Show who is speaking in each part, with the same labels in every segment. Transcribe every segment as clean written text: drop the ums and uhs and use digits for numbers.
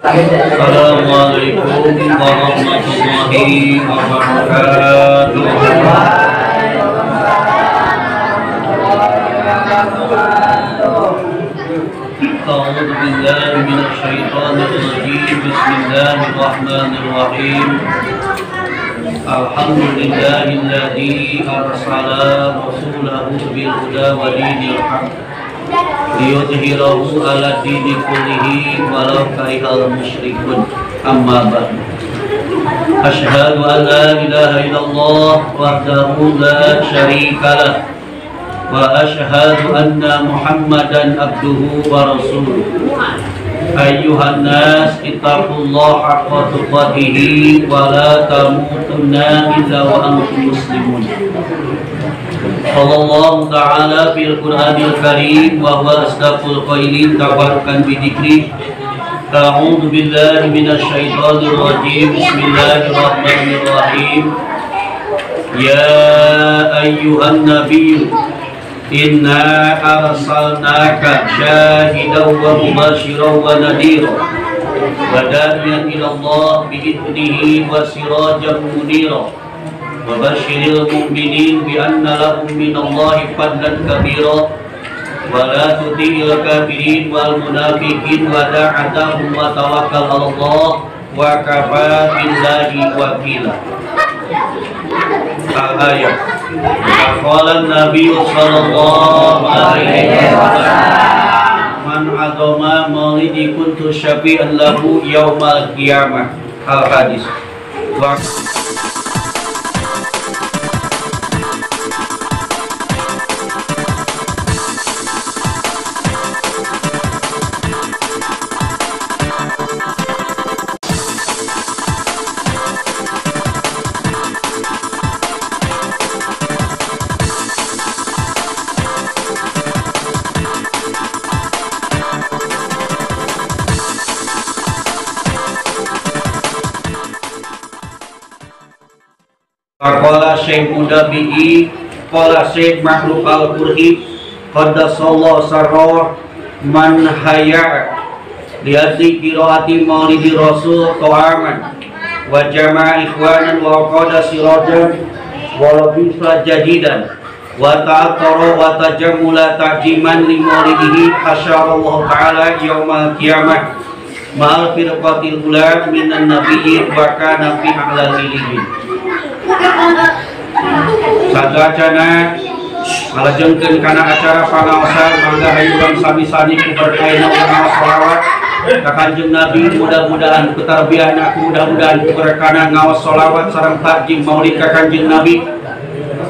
Speaker 1: Assalamualaikum warahmatullahi wabarakatuh. A'udzu billahi minasy syaithanir rajim. Bismillahirrahmanirrahim. Alhamdulillahilladzi arsala rasulahu bil huda wa dinil haqq liyudhhirahu 'ala dini kullihi walau karihal musyrikun. Amma ba'du. Asyhadu an la ilaha illallah wahdahu la syarika lah wa asyhadu anna Muhammadan abduhu wa rasuluh. Ayyuhan nas ittaqullaha haqqa tuqatih wa la tamutunna illa wa antum muslimun. Sallallahu ta'ala fil Qur'anil Karim wa huwa asdaqul qailin tabarrukan bi dzikri. A'udzu billahi minasy syaithanir rajim. Bismillahirrahmanirrahim. Ya ayyuhan nabiyyu inna arsalnaka syahidan wa mubasysyiran wa nadhira wa da'iyan ila Allah bi'idnihi wa sirajan munira wa basyiril mu'minin bi anna lahum minallahi fadlan kabira wa la tuti'il kafirin wal munafiqin wa da'atahum wa tawakkal 'ala Allah wa kafa billahi wakila. Al-ayat. Qala Nabi sallallahu alaihi wasallam man azama maulidi kuntu syafi'an lahu yaumal qiyamah. Al hadis. Qala Syekh Mudabi'i qala Syekh Makhluk Al-Qur'i qaddasallahu sarrah man hayya liadli qiraati maulidi rasul ta'aman wa jama'a ikhwanan wa qada sirajan wa labisa jadidan wa ta'attara wa tajammula ta'jiman li maulidihi hasyarallahu ta'ala yaumal qiyamah ma'al firqatil ula minan nabiyyin wa kana fi a'lal iliyin. Sadacana ngalajengkeun kana acara pangaosan mangga hayu urang sami-sami ku berkaina urang sholawat ka Kanjeng Nabi, mudah-mudahan ku tarbiyahna, mudah-mudahan ku berkana ngaos sholawat sareng takjim maulid ka Kanjeng Nabi.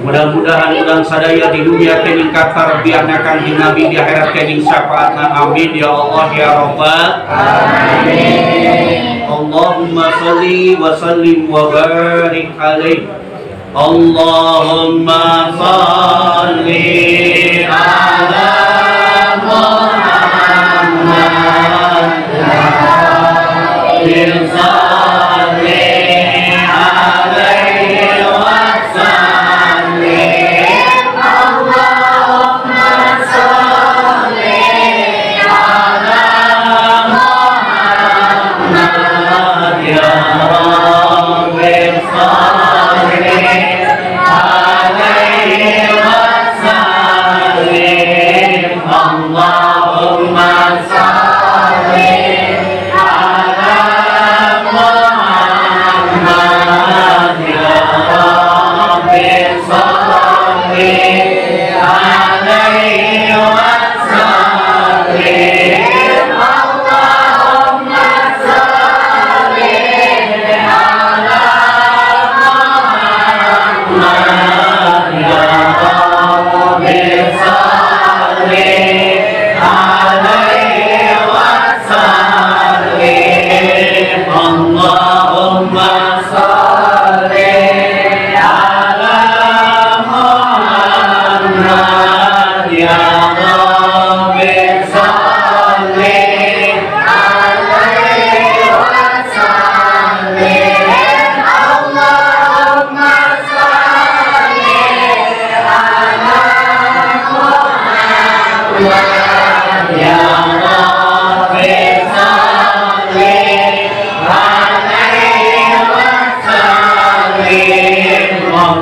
Speaker 1: Mudah-mudahan urang sadaya di dunia kenging tarbiyahna Kanjeng Nabi, di akhirat kenging syafaatna. Amin ya Allah ya Rabbal alamin. Allahumma sholli wa sallim wa barik alaihi. Allahumma sholli ala Muhammad salli alaihi wa sallim.
Speaker 2: Allahumma sholli ala Muhammad
Speaker 1: ya Rabbi salli alaihi wa sallim.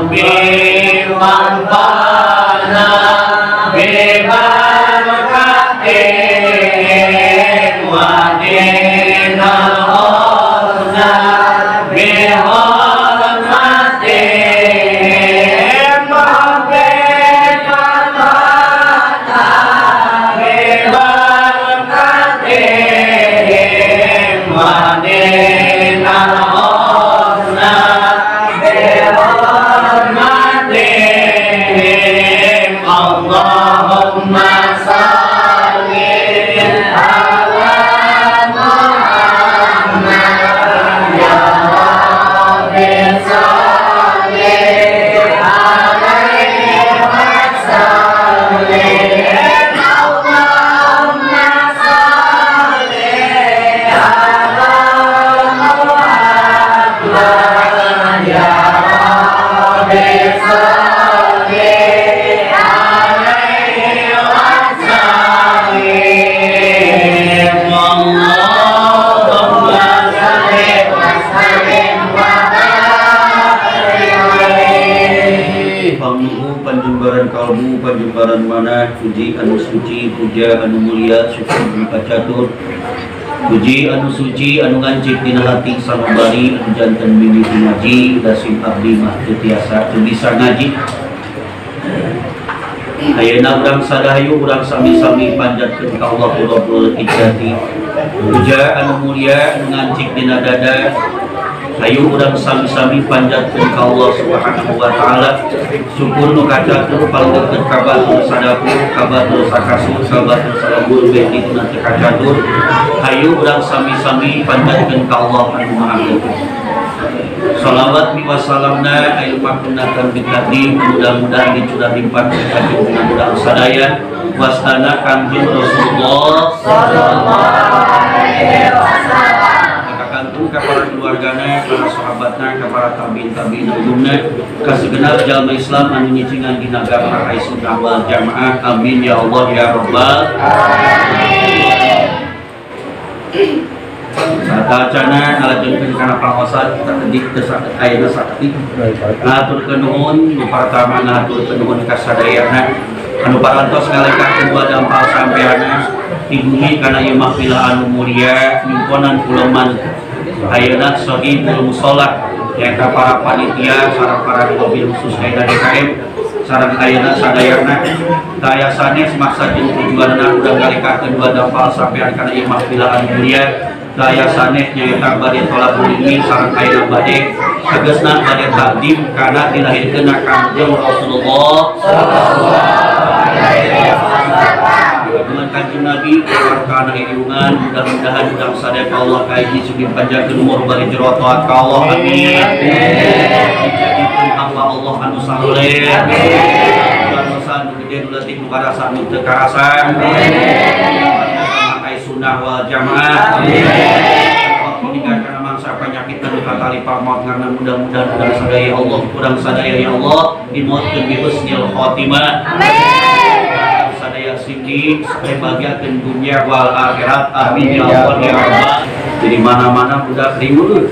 Speaker 2: Rabbi wanfa'na bi barakatihim wa qina husna bi hurmatihim. Rabbi wanfa'na bi barakatihim wa qina husna bi hurmatihim. Allahumma shalli ala Muhammad ya Rabbi shalli alaihi wa sallim. Allahumma shalli ala Muhammad ya Rabbi shalli alaihi wa sallim. Allahumma shalli wa sallim wa barik alaihi.
Speaker 1: Pangluhu panjembaran kalbu panjembaran manah puji anu suci puja anu mulia syukur dipacatur puji anu suci anu ngancik dina hati sanubari anu janten mimiti ngaji dasim abdi mah teu tiasa teu bisa ngaji. Ayeuna urang sadahayu urang sami-sami panjatkeun ka Allah Rabbul Izzati puja anu mulia anu ngancik dina dada. Ayo urang sami-sami panjatkeun ka Allah Subhanahu wa taala syukur nu kacatur paleukeun ka batur sadapur ka batur sakasur ka batur salembur beti nu teu kacatur. Ayo urang sami-sami panjatkeun ka Allah anu Maha Agung. Salawat mi wasalamna ayo pakunatan bikati mudah-mudahan dicurah limpah ka junjungan urang sadaya wastana Kangjeng Rasulullah
Speaker 2: sallallahu alaihi wasallam.
Speaker 1: Kantu ka para keluargana, para sahabatna, ka para tabiin tabiin umumna, ka segenap jalma Islam anu nyicingan dina agama Sunnah wal Jamaah. Amin ya Allah ya Rabbal alamin. Satacana ngalajengkeun kana pangaosan kita kedik teu ayeuna saketik. Ngaturkeun nuhun nu partama ngaturkeun nuhun ka sadayana anu parantos ngalengkahkeun dua dampal sampeana di bumi kana ieu mahfil anu mulia nyumponan kuleman ayeuna sohibul musholla nyaeta para panitia sareng para mobil khusus ayeuna DKM sareng ayeuna sadayana daya sanes maksad jeung tujuanna urang ngalengkahkeun dua dampal sampean kana ieu mahfil anu mulia daya sanes nyaeta bade tolabul ilmi sareng ayeuna bade tegasna bade takdim kana dilahirkeun Kangjeng Rasulullah sallallahu alaihi wasallam. Dengan Kanjeng Nabi kana iungan mudah-mudahan urang sadaya ka Allah kaiji sugih panjangkeun umur bari jero taat ka Allah. Amin. Dijadikeun hamba Allah anu saleh. Amin. Dosa nu gede nu leutik nu karasa nu teu karasa. Amin. Makai sunnah wal jamaah. Amin. Meninggalkan mangsa penyakit anu katalipa maut karena mudah-mudahan urang sadaya ya Allah urang sadaya ya Allah dimautkeun bi husnil khotimah. Amin. Sadaya sini bahagiakeun dunia wal akhirat. Amin ya Allah ya Rabbal. Jadi mana-mana budak riweuh.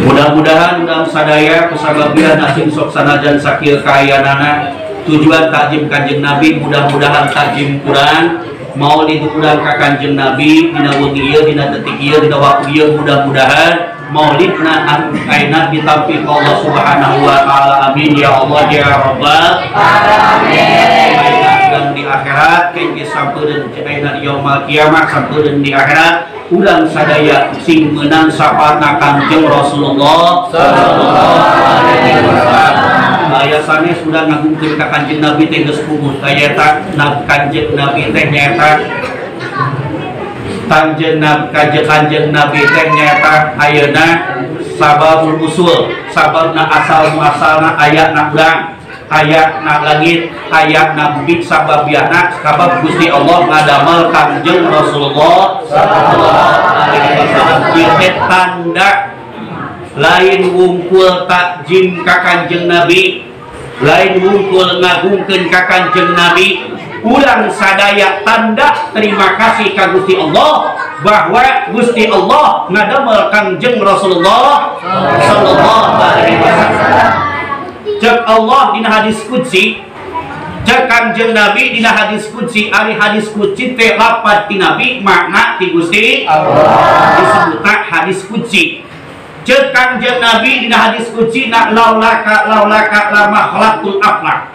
Speaker 1: Mudah-mudahan urang sadaya kusababian asing sok sanajan sakil kaayanana tujuan takjim Kanjeng Nabi mudah-mudahan takjim kurang maulid urang ka Kanjeng Nabi dina wengi ieu dina detik ieu dina waktu ieu mudah-mudahan maulidna anu ayeuna ditampi ku Allah Subhanahu wa taala. Amin ya Allah ya Rabbal alamin. Dan di akhirat kengke sampeureun ayeuna yaumul kiamah sampeureun di akhirat urang sadaya sing meunang syafaatna Kangjeng Rasulullah sallallahu alaihi wasallam. Aya sanes urang ngagungkeun ka Kanjeng Nabi teh geus puguh nyaeta Kanjeng Nabi teh nyaeta Kanjeng Nabi teh nyaeta ayeuna sababul usul sababna asal muasalna ayatna urang ayatna langit ayatna bumi sababiana sabab Gusti Allah ngadamel Kangjeng Rasulullah sallallahu alaihi wasallam. Ieu teh tanda lain wungkul takjim ka Kanjeng Nabi lain wungkul ngagungkeun ka Kanjeng Nabi urang sadaya tanda terima kasih ka Gusti Allah bahwa Gusti Allah ngadamel Kangjeng Rasulullah sallallahu alaihi wasallam. Cek Allah dina hadis qudsi, cek Kangjeng Nabi dina hadis qudsi, ari hadis qudsi teh lapat ti Nabi makna ti Gusti Allah disebutna hadis qudsi. Cek Kangjeng Nabi dina hadis qudsi na laulaka laulaka lama khalaqtul aflak.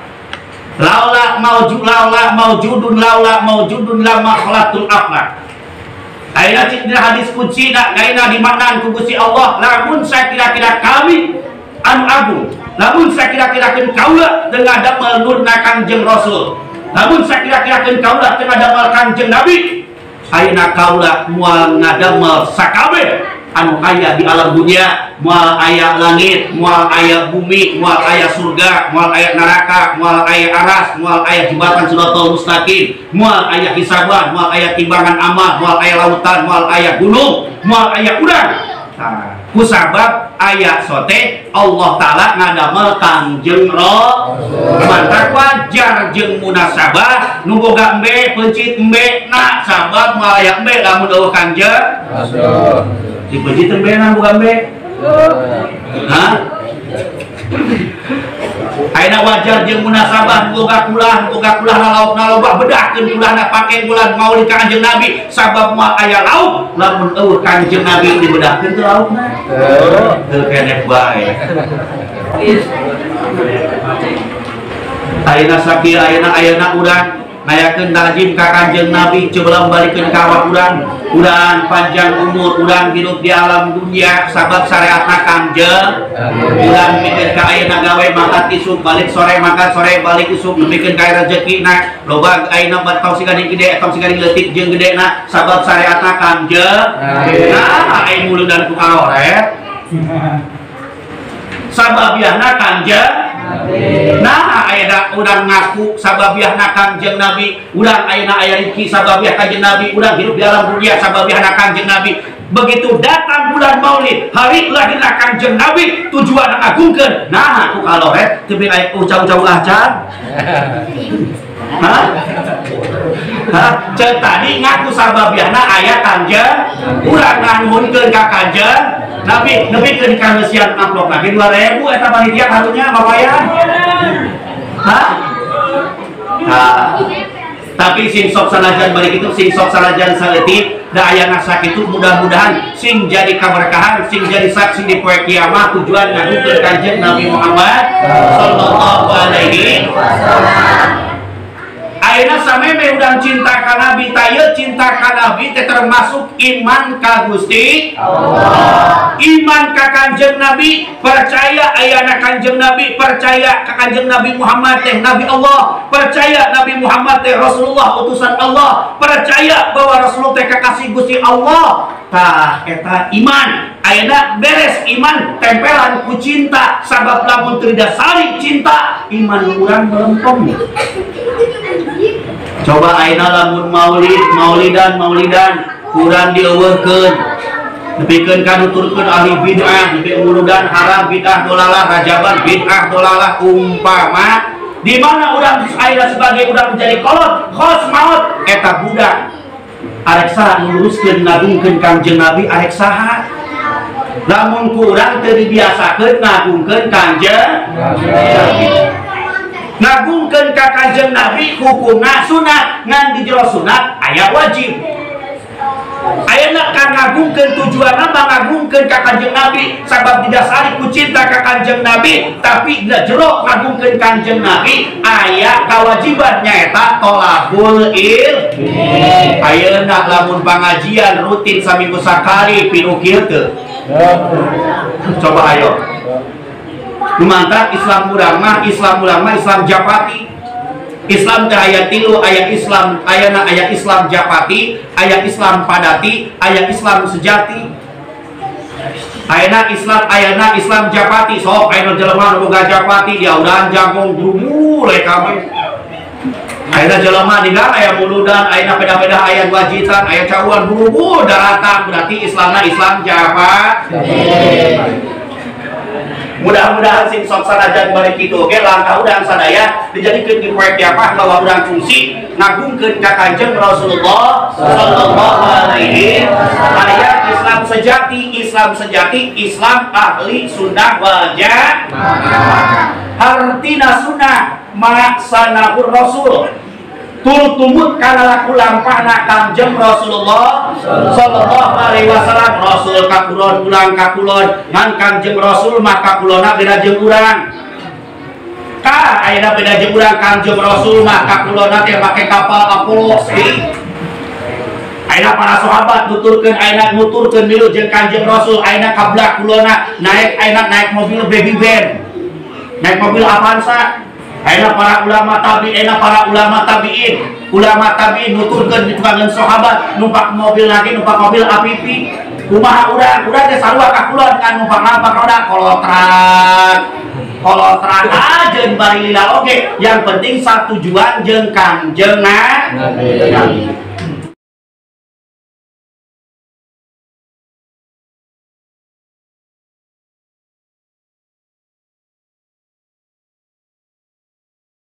Speaker 1: Laula maujud laula maujudun laula maujudun lama khalaqtul aflak. Ayeuna cek dina hadis qudsi na gaina dimaknaan ku Gusti Allah lamun sakira-kira kami anu agung, lamun sakira-kirakeun kaula teu ngadamel nurna Kangjeng Rasul, lamun sakira-kirakeun kaula teu ngadamel Kangjeng Nabi, ayeuna kaula moal ngadamel sakabeh anu aya di alam dunia, moal aya langit, moal aya bumi, moal aya surga, moal aya neraka, moal aya aras, moal aya jembatan Shirathal Mustaqim, moal aya hisaban, moal aya timbangan amal, moal aya lautan, moal aya gunung, moal aya udang. Nah, kusabab aya sote Allah Ta'ala ngadamel Kangjeng Rasul. Mantap wajar jeung munasabah nu boga embe peuncit embe na sabab moal aya embe lamun eueuh Kangjeng Rasul. Dipeuncit embe na boga embe. Hah? Ayeuna wajar jeung munasabah boga kulah lauk naloba bedahkeun kulahna pake bulan maulid ka Kangjeng Nabi sabab moal aya lauk lamun eueuh Kangjeng Nabi dibedahkeun teu laukna. Teu keneh bae. Ayeuna sakieu ayeuna urang ngayakeun takjim ka Kangjeng Nabi coba balikeun ka awak urang, urang panjang umur, urang hidup di alam dunia sabab syariatna Kangjeng. Urang mikeun ka ayeuna gawe makan isuk balik sore makan sore balik isuk mikeun ka rezekina loba ayeuna tong siga gede tong siga leutik jeung gedena sabab syariatna Kangjeng. Nah aya muludan ku karoret sababiahna Kangjeng. Nah ayeuna urang ngaku sababiahna Kangjeng Nabi, urang ayeuna aya rezeki sababiah Kangjeng Nabi, urang hidup di alam dunia sababiahna Kangjeng Nabi. Begitu datang bulan Maulid, hari lahirna Kangjeng Nabi, tujuan ngagungkeun. Nah ku kaloret teu aya ucau-ucau acan. Hah? Hah? Ceuk tadi ngaku sababiahna aya Kangjeng, urang nganuhunkeun ka Kangjeng Nabi, nepikeun ka leusian amplop lagi 2000 eta panitia karunya babayan. Hah? Nah, tapi sing sok sanajan balik itu sing sok sanajan saleutik da aya sakitu mudah-mudahan sing jadi kaberkahan, sing jadi saksi di poe kiamat tujuan ngagungkeun Kanjeng Nabi Muhammad sallallahu alaihi wasallam. Ayeuna sameme urang cinta ka Nabi, tah cinta ka Nabi teh termasuk iman ka Gusti Allah. Iman ka Kanjeng Nabi, percaya ayana Kanjeng Nabi, percaya ka Kanjeng Nabi Muhammad teh Nabi Allah, percaya Nabi Muhammad teh Rasulullah utusan Allah, percaya bahwa Rasulullah teh kekasih Gusti Allah. Tah eta iman. Ayeuna beres iman tempelan ku cinta, sabab lamun teu didasari cinta, iman urang melempem. Coba ayeuna lamun maulid, maulidan, maulidan kurang dieuweuhkeun. Nepikeun ka nuturkeun ahli bid'ah, nepi muludan haram bid'ah dolalah, rajaban bid'ah dolalah umpama di mana urang ayeuna sebagai urang menjadi kolot, khos maot eta budak. Arek saha nuluruskeun ngagungkeun Kangjeng Nabi arek saha? Lamun ku urang teu dibiasakeun ngagungkeun Kangjeng Nabi. Ngagungkeun ka Kanjeng Nabi hukumna sunat, ngan di jero sunat aya wajib. Ayeuna ka ngagungkeun tujuanna mah ngagungkeun ka Kanjeng Nabi sabab didasari ku cinta ka Kanjeng Nabi, tapi dina jero ngagungkeun Kanjeng Nabi aya kawajiban nyaeta tolabul ilmi. Ayeuna lamun pangajian rutin saminggu sakali pinuh kieu teu? Coba ayo. Lumantar Islam urang mah, Islam urang mah Islam Japati. Islam teh aya tilu, aya Islam, ayana aya Islam Japati, aya Islam Padati, aya Islam Sejati. Ayana Islam, ayana Islam Japati. Sok aya jelema nu boga Japati diaudan jangkung grumul kabeh. Ayana jelema digang aya muludan, ayana beda-beda aya wajitan, aya cauan grumul daratan, berarti Islamna Islam Japati. Mudah-mudahan sing sok sanajan balik kitu oge langkah urang sadaya dijadikeun di poe kiamah bahwa urang fungsi ngagungkeun ka Kanjeng Rasulullah sallallahu alaihi wasallam. Aya Islam sejati, Islam sejati, Islam ahli sunnah wal jamaah. Hartina sunnah maksanahur rasul turut tumut kana laku lampahna Kangjeng Rasulullah sallallahu alaihi wasallam. Rasul kakulon ulang kakulon ngan Kangjeng Rasul mah kakulona beda jeung urang. Ka ayeuna beda jeung urang. Kangjeng Rasul mah kakulona teh make kapal Apollo sih. Ayeuna para sahabat nuturkeun, ayeuna nuturkeun milu jeung Kangjeng Rasul, ayeuna kabelah kulona naik, ayeuna naik mobil baby van, naik mobil Avanza. Ayeuna para ulama tabi'in, ayeuna para ulama tabi'in, ulama tabi'in nuturkeun ditukangan sahabat numpak mobil lagi, numpak mobil APP. Kumaha urang? Urang teh sarua ka kulon kan numpak lampak roda kolotrak. Kolotrak ajeun bari lila oge, yang penting satujuan jeung Kangjeng Nabi.